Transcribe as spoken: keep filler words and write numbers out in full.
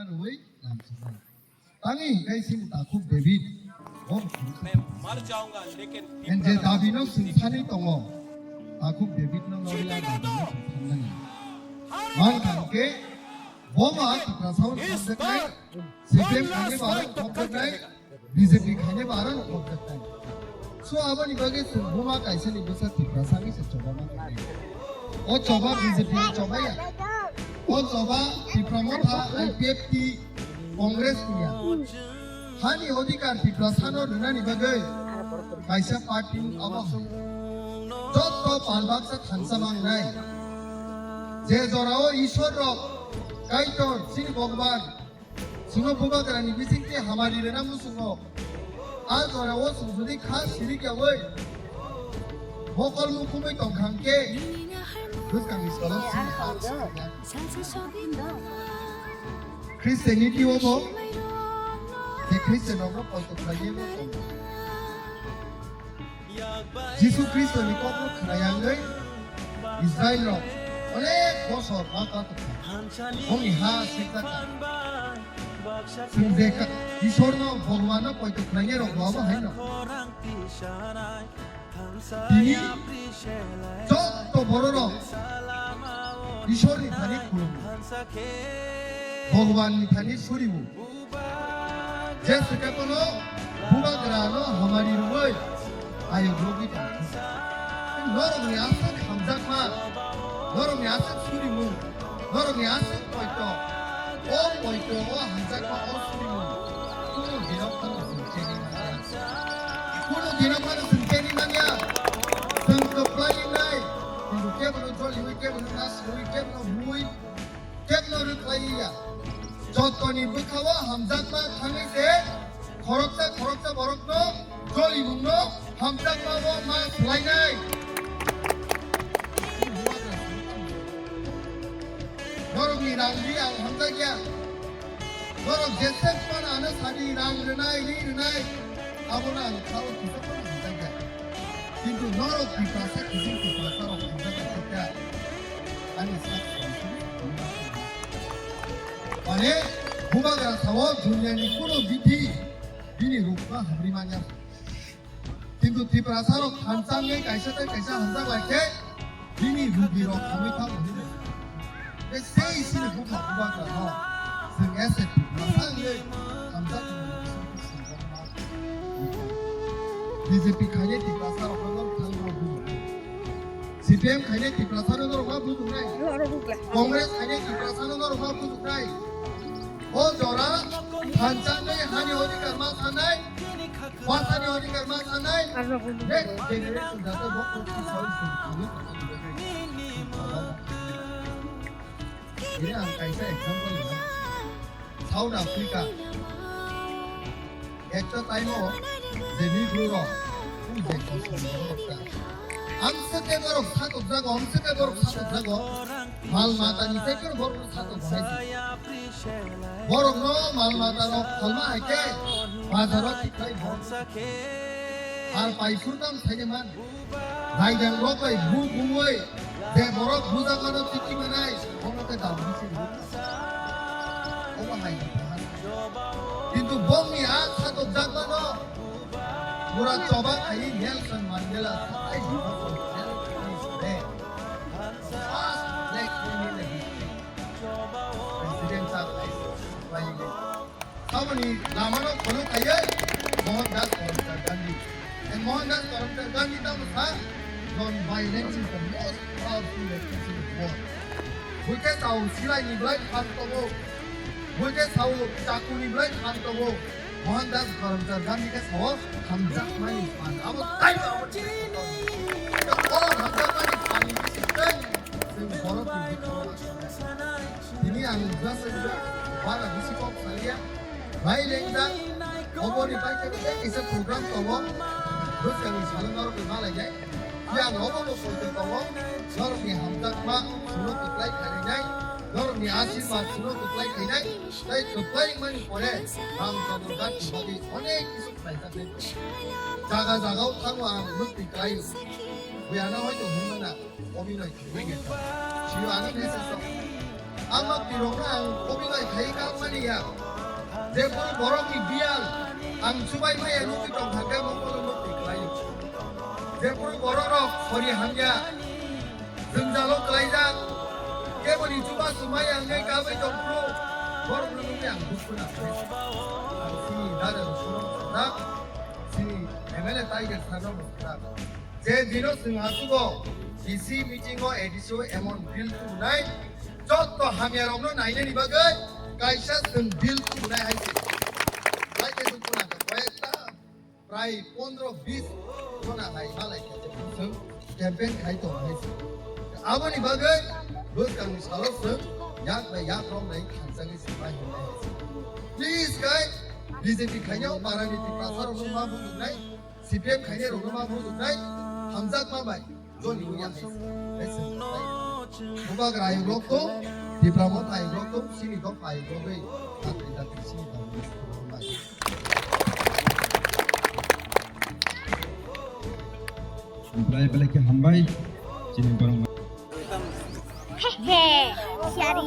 Ui, lamsajak. Tangwi hwnkhe chini takhuk David bo मैं मर जाऊंगा लेकिन and je dabino swng sani tongo, takhuk Davidno norya dabino swng sanmani. Mang thangkhe bo ma Tiprasao thangjaknai, C P M khainai bo aro thangjaknai, B J P khainai bo aro thangjaknai. So aboni bagwi chwng buma kaisani bwsa Tiprasa wngwi se choba ma khainai. O choba B J P ni choba ya. O choba Tipra Motha, I P F T, Congress ni ya. Hani odhikar Tiprasano rwnani bagwi kaisa party obo. Jotto pal baksa thansa mangnai. Je jorao Ishwar rok, Kaitor, chini Bhagwan, chwngno bubagrani bisingtwi hamari rwna muchungo. A jorao chwng jodi kha sirik yaui mokol mukhumui tongkha hwnkhe bwskangni salo chini ha. Christianity o bo je Christian rokno poito khlaiwi bo tongo. Jisu Khristoni kokno khna yangwi Israel rok onek bosor ma katok kha. Bongni ha sikjak kha. Chwng je kha, Ishwarno, Bhagwanno poito khlainai rok bo abo haino. Tini jotto bororok Ishwarni thani khulumu, Bhagwanni thani surimu. Je swkhe bono bubagrano hamari rwui ayuk rwgwi tongkha. Norokni aswk hamjakma, norokni aswk surimung, norokni aswk poito, o poito, o hamjakma, o surimung kunu dino phano chwng chengwi manya. Kunu dino phano chwng chengwi manya. Chwng kwplai wngnai, kintu kebono joliui, kebono nasrui, kebono bui, kebono rwkhlaiwi ya. Jottoni bwkhao hamjakma thangwi se khoroksa khoroksa borokno jolimungno hamjakmao ma swlainai. Norokni rang ri ang hamjakya. Norok jesek phano ano sadi rang rwnai, ri rwnai, abono ang sao kisa phano hamjakya. Kintu norok Tiprasa kiching Tiprasa rok hamjakya khe ani sak song song. Mane bubagra sao duniani kuno bithi bini rukma hamri manya. Kintu Tiprasa rok hamjaknai kaisa tei kaisa hamjak lai khe bini rugi rok hamwi thango hwnwi. Tei sei sini bukha bubagra no chwng S A Tiprasa wngwi hamjak. B J P khainai Tiprasa rok no thang rok bujo. C P M khainai Tiprasano norok ma bujuknai? Congress khainai Tiprasano norok ma bujuknai? O jora thansa tei hani odhikar ma sanai, bwsani odhikar ma sanai, next generation jate bo kok soi soi thangwi tongthok. Bini ang kaisa example rwna. South Africa. Ekta time o je Negro rok, tei je Kosom borok ta. Amswk khe borok satokjago, amswk khe borok satokjago. Mal matani tei khe borok satokjago. Borokno mal mata rok phalma hai khe bazaro tikhlai borok. Ar paifur kam saide man. Raidang rok bai bu buwi je borok bujakmano tiki manai, omo khe dal bisi rw. Omo hai ni kaha. Kintu bongni a satokjakmano pura choba khai Nelson Mandela satai diboso jail khai sade. First black women in history. President sa khai sade. Aboni lamano follow kaiwi Mohandas Karamchand Gandhi. And Mohandas Karamchand Gandhi tamo sa, "Non-violence is the most powerful weapon in the war." Buikhe sao silai ni belai phan tongo. Buikhe sao chaku ni belai phan tongo. Mohandas Karamchand Gandhi khe sao hamjakmani phan. Abo taibo abo. O hamjakmani phan ni bisingtwi chwng borok ni bikha o. Tini ang just bara bisi kok salia. Bai lengjak, oboni bai khe kisa program tongo. Bwskangni salo norokni malainai. Yang obo bo koitwi tongo. Norokni hamjakma suno kwplai khainai. Norokni asirwad suno kwplai khainai. Tei kwplai wngmani pore ang tongo gati bagwi onek kisu khlaijak nai. Jaga jaga o thango ang nukti klaio. Buyano hoito hwnmana obinoi khaiwi geta. Siyo ano message rok. Ang nok tirokno ang kobi bai khai kang mani ya. Jephuru borokni biyal ang chubai maya nugwi tong thangkhe mo kono nok tiklai. Jephuru bororok sori hamya jwngjalo klaijak. Keboni chuba sumai ang ne kabai tongphuru borokno nugwi ang dukhu na. Ang sini dada rok sini M L A Tiger sarno. Je dino chwng asugo D C meeting o A D C o emon bill tubunai, jotto hamya rokno nainani bagwi kaisa chwng bill tubunai hai se. Hai khe chwng khuna kha koyekta prai pondro bis jona hai malai khe chwng campaign khai tong hai se. Aboni bagwi bwskangni salo chwng yak bai yak rok nai khanchagwi se bai hwnwi hai se. Please guys, B J P khainai o parani Tiprasa rokno ma bujuknai. C P M khainai rokno ma bujuknai, hamjakma bai, joni wngya hai se, hai se, hai. Bubagra ayuk rok tong, Tipra Motha ayuk rok tong, sini dok ayuk rok bai, tatri tatri sini dok bai. Belai belai khe hambai, chini borok. Hehe, siari.